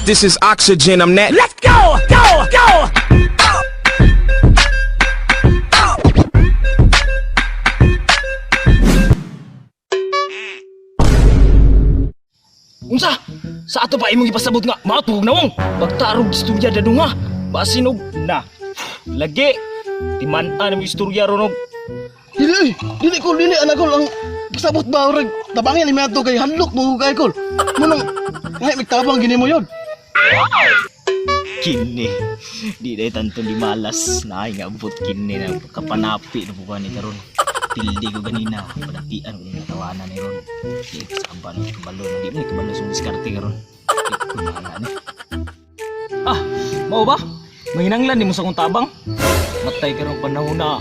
This is oxygen, I'm that. Let's go! Go! Go! Unsa? Sa ato pa imong ipasabot nga maatog nawong. Pagtarog istorya dadong ha. Basin og na. Lagi. Timan-an ang istorya ron og Dili, oy. Dili ko, dili, anak ko, ang pasabot ba, orag, tabangin, ni ato kay handlok mo kay kol. Munang, ngay, magtabang gini mo yun. Kini. Di day tanto di malas na nga abot kini na kapanapi na po ni karon. Pildi ko ganina, padapian ko ni tawanan ni ron. Di saba ni kabalo, di mo ni kabalo sa diskarte karon. Di ko bahala ni. Ah, mao ba? Manginanglan nimo sa akong tabang. Matay karon panahon na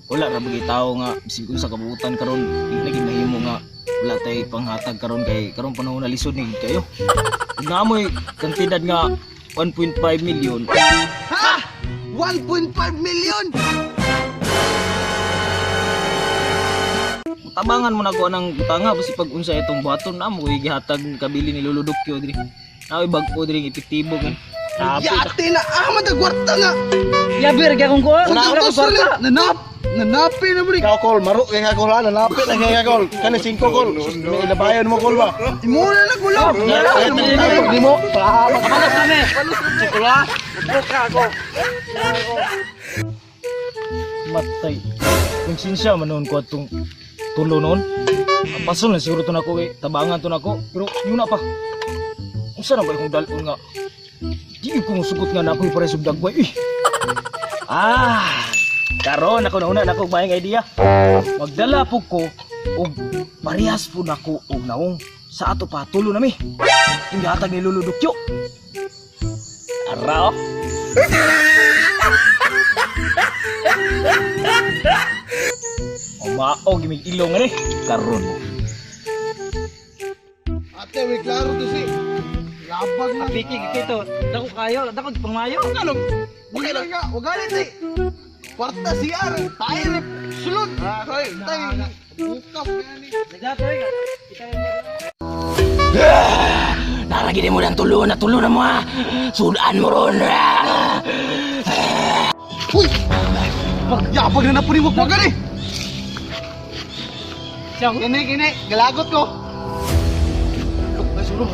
wala ra bagay tao nga bisig unsa kabuutan karon di na gid mahimo nga wala tay panghatag karon kay karon panahon na lisod ni gid kayo. Ug naamoy kantidad nga 1.5 million. Ha? 1.5 million! Tabangan mo na ko anang butanga basi pag unsa itong buhaton na mo gihatag kabili ni Lolo Ducyo diri. Naoy bag-o diri ang epektibo kan. Yate na, ah, madagwarta nga! Yabi ra gyud ko. Wala ko kwarta! Nanap! Nanapi na mo ni! Ikaw, kol, maro kay ka, kol, ha? Nanapi na kay ka, kol. Kani, 5, kol. May ilabayan mo, kol, ba? Imo na lang, kulo! Di mo, salamat. Palos kami. Matay. Konsensya man noon ko atong tulo noon. Paso na siguro to nako eh. Tabangan to nako. Pero yun na pa. Unsa na ba akong dalon nga? Di ko musugot nga na ako'y pares og dagway. Eh. Ah, karon ako nauna na ako maayong idea. Magdala po ko og parehas po nako og naong sa ato pa tulo nami. Inghatag ni Lolo Dukyo. Araw. Mao gimig ilong ani karon. Ate, may klaro to si. Labag na. Piki kito. Dako kayo, dako pangmayo. Ano? Wag lang nga, wag galit eh. Kwarta CR, tayo ni sulod. Tay, tay. Bukas na ni. Naragin mo ng tulo na tulo na mo ha. Sudan mo ron. Uy! Pagyabag na na po ni Wagwagan eh! Kini, kini, galagot ko.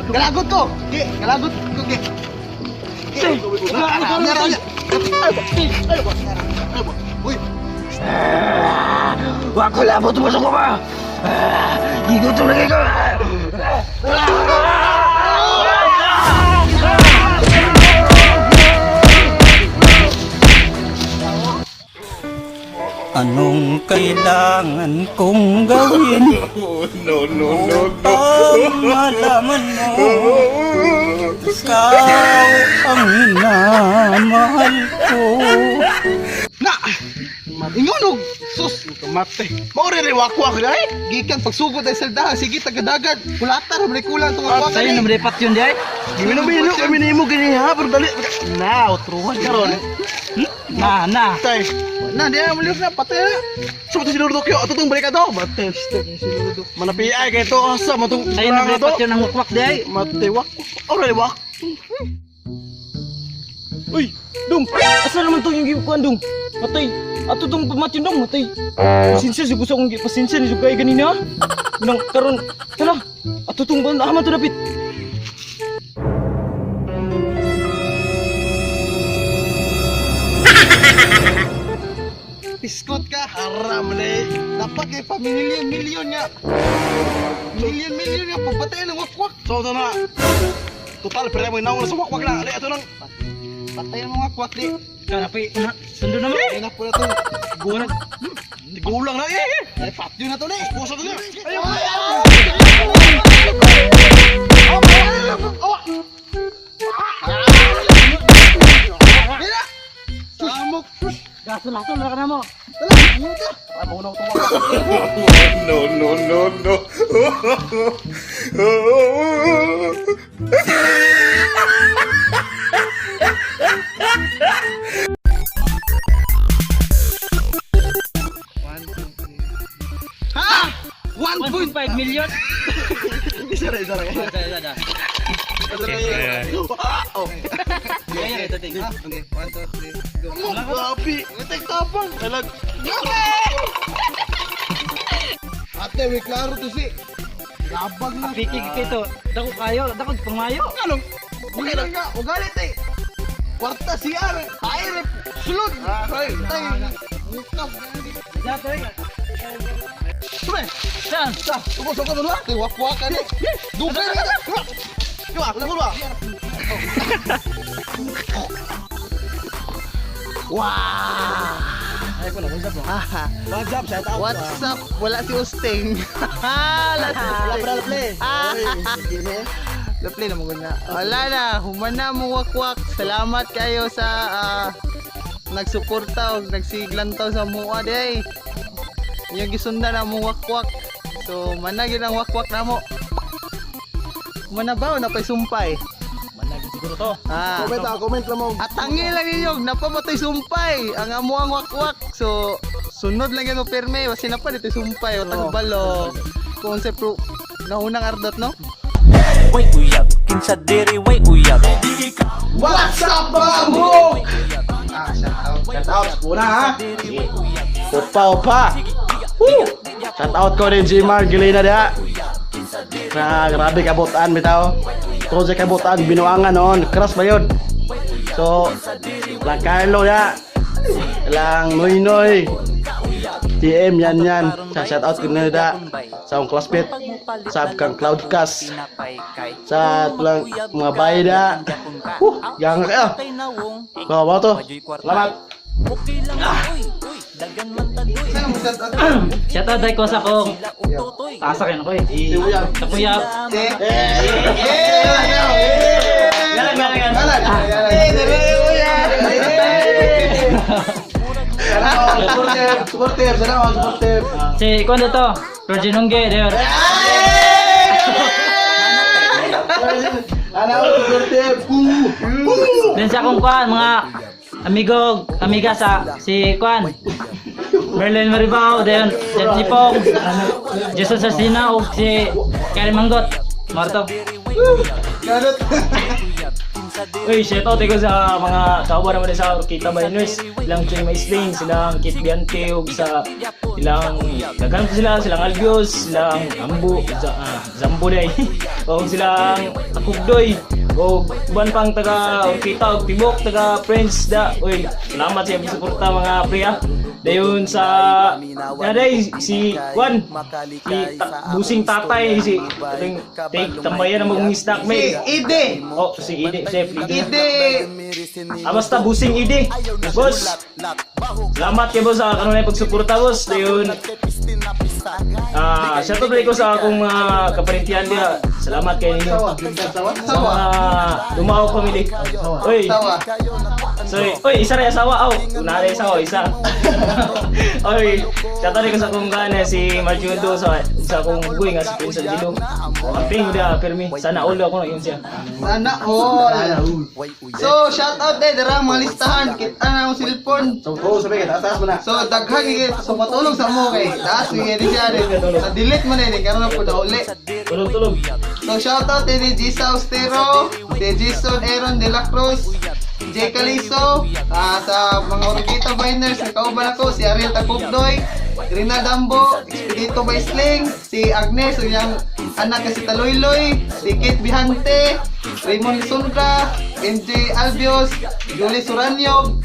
Galagot ko! Ki, galagot ko, ki. Ki, Uy! Wa ko labot mo sa kuma. Gigutom lagi ko. Anong kailangan kong gawin? No, no, no, no. Upang malaman mo, ikaw ang minamahal ko. Na! Ingonog! Sus! Kamate! Mauri rin wakwak na eh! Gikan pagsugod ay saldahan, sige tagadagan! Kulata ra man kulang itong wakwakan Sayo eh! na dapat yun di ay. Gimino-mino kami nimo gini ha, pero dali! Na, utruhan karon. Na na. Tay! Na, di na maliw na, patay na! Sumot si Lord Dokyo, ato tong balik ato! Mate, Manapi ay kay to, asa matong Sayo na dapat yun ang wakwak di ay. Mate, wak. Ora wak. Uy, dong. Asa naman tong yung gikuan dong? Matay. Ato tong pamatyon dong, matay. Pasensya si gusto akong pasensya ni sugay ganina. Nang karon, tala. Ato tong ban ah, man to dapit. Piskot ka, haram na eh. Dapat kay pa million, million nga. Million, million nga, pagpatay ng wakwak. So, ito na. Total, pero mo inaw na sa wakwak na. Ali, ito lang. Patay ng wakwak, di. Kanapi na. Sundo na mo. Ay, na po na to. Gulang. Gulang na eh. Ay, patyo na to na eh. Puso to na. Ay, ay, ay. Samok. Gasol-gasol na ka na mo. No, no, no, no. Ha? 1.5 1.5 million. Isa ra, isa ra. Isa, isa, isa. Isa ra. Oh. Okay, one, two, three, go. Grabe! Ito tapang! Talag! Ate, may klaro to si. Gabag na. Piki kito. Dako kayo, dako pangayo. Anong? Okay lang nga, ugalit eh. Kwarta CR, air, sulod. Ay, tay. Mukap. Sube. Saan? Sa, suko suko dulu ah. Kay wakwak ka ni. Dugay na ka. Diba, wala ba? Wow! What's up, shout out. What's up? Wala si Usting. Wala si Usting. Laple na mo na. Wala na, human na mo wakwak. Salamat kayo sa nagsuporta og nagsiglantaw sa mua day. Yung gisundan na mo wakwak. So managin ang wakwak namo. Mana ba o napay sumpay? Manag siguro to. Ah. Comment ah, comment lang mo. At tangi lang ninyo, napamatoy sumpay. Ang amo ang wakwak. So, sunod lang yun pirme. Basta na pa dito sumpay. O tagbalo. Kung sa pro, naunang ardot, no? Way uyab, kinsa diri way uyab. What's up, mga buhok? Ah, shout out. Shout out, una ha. Opa, opa. Woo! Shout out ko ni Gmar Gilena diha. Na grabe kabutan bitaw. Tungod sa kabutan binuangan noon, crush ba yun? So, lang Carlo ya. Lang Noy Noy. TM yan yan. Sa shout out ko nila da. Sa akong classmate. Sa kang Cloudcast. Sa tulang mga bahay da. Woo, ganga kayo. Bawa ba to? Salamat. Saan mo shout out? Shout out dai ko sa akong asa kayo ko eh. Sa kuya. Si? Eh! Galang, galang, galang. Galang! Eh, dere, kuya! Supportive, supportive, sana all supportive. Si kuan dito. Virgin Hungge, there. Ano, supportive. Woo! Then sa akong kuan mga amigo, amiga sa si kuan. Merlin Maribao, then Jet Nipong, Jason Sarsina ug si Karen Manggot. Marto. Garot. Uy, shout out ko sa mga kawa naman sa Kita Miners. Silang Choy Maisling, silang Kit Biante, ug sa silang daghan po sila, silang Albios, silang Ambo, Zambo day. O silang Takugdoy. O uban pang taga Urquita og Tibok, taga Friends da. Uy, salamat sa inyong suporta mga pre ah. Dayon sa day si Juan, si Busing Tatay, si ating take tambayan ang mga stock Si mate. Ide. Oh, si Ide, Chef Ide. Ide. Ah, basta busing Ide. Boss, salamat kay boss sa kanunay pagsuporta boss. Dayon. Ah, shout out ko sa akong mga kaparentihan diha. Salamat kay ninyo. Sa mga Dumao family. Oy, Tawa. sorry. Oy, isa rin asawa. Aw, una rin asawa, isa. Oy, shout out ko sa akong gana si Marjundo sa akong bugoy nga si Prince Angelo. Amping da permi. Sana ulo ako na yun siya. Sana all. So, shout out eh, dara mga listahan. Kita na ang cellphone. So, oh, sabi ka, taas, taas mo na. So, daghan gid so matulog sa mo kay. Taas gid ni siya rin. Sa delete man eh, karon na pud uli. Tulog tulog. So, shout out eh, ni Gisa Austero, si Jason Aaron De La Cruz, Jay Caliso, sa mga Orquita Biners, nakauban ako, si Ariel Takugdoy, Rina Dambo, Expedito Baisling, si Agnes, ang iyang anak na si Taloyloy, si Kate Bihante, Raymond Lisundra, MJ Albios, Julie Suranyo,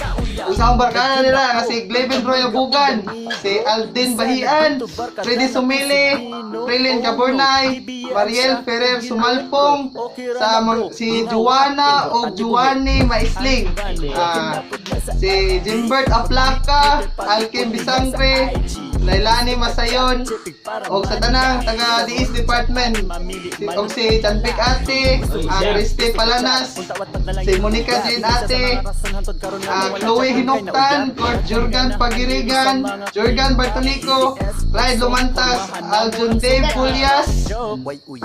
usang barkada nila nga si Gleben Roy Bugan, si Aldin Bahian, Freddy Sumili, Prilin Cabornay, Mariel Ferrer Sumalpong, sa si Juana o Juani Maisling, si Jimbert Aplaca, Alkim Bisangre, Lailani Masayon, og sa tanang taga Diis Department, og si Chanpik Ate, Christy Palanas, si Monica Jane Ate, Chloe Hinuktan, Kurt Jurgan Pagirigan, Jurgan Bartolico, Clyde Lumantas, Aljon Dave Pulias,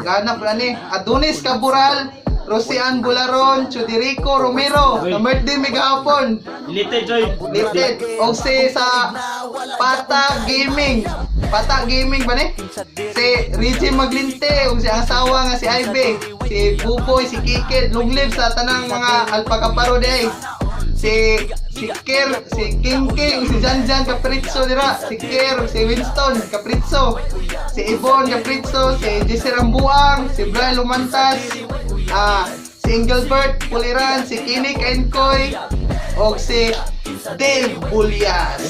ganap na ni, Adonis Cabural, Rosian Bularon, Chudirico Romero, na birthday may gahapon. Deleted, Joy. Listed. O si sa Pata Gaming. Pata Gaming ba ni? Si Richie Maglinte o si ang asawa nga si Ivy. si Buboy, si Kike, long live sa tanang mga alpakaparo day. Si Ker, si King King, si Janjan Caprizzo dira, si Ker, si Winston Caprizzo, si Ibon Caprizzo, si Jesse Rambuang, si Brian Lumantas, si Engelbert Puliran, si Kini Kenkoy, o si Dave Bulias.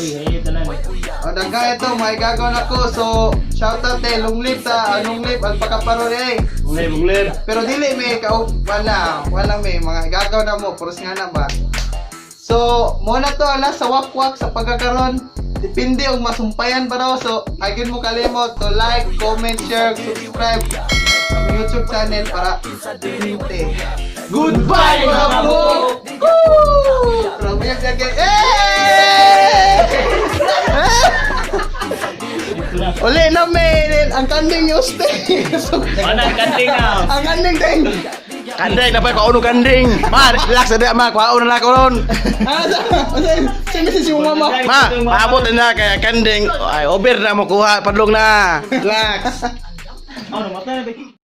O daghan ito, may gagawin ako. So, shoutout eh, long live ta, long live, alpakaparo eh. Long live. Pero dili may ka wala, wala may mga gagaw na mo, puros nga na ba. So, mo na to ala sa wakwak sa pagkakaron. Depende og masumpayan pa daw. So, agin mo kalimot to like, comment, share, subscribe sa aming YouTube channel para depende. Goodbye mga bro! Woo! Grabe yung gagay. Eh! Uli na may ang kanding ni Uste. Mana ang kanding ah. Ang kanding ding. Kanding, dapat kuha kanding. Ma, relax na ma, kuha na lang ron. Ah, sa message yung mama. Ma, paabot na kaya kanding. Ay, over na mo kuha, padlong na. Relax. Ano, matay na ba?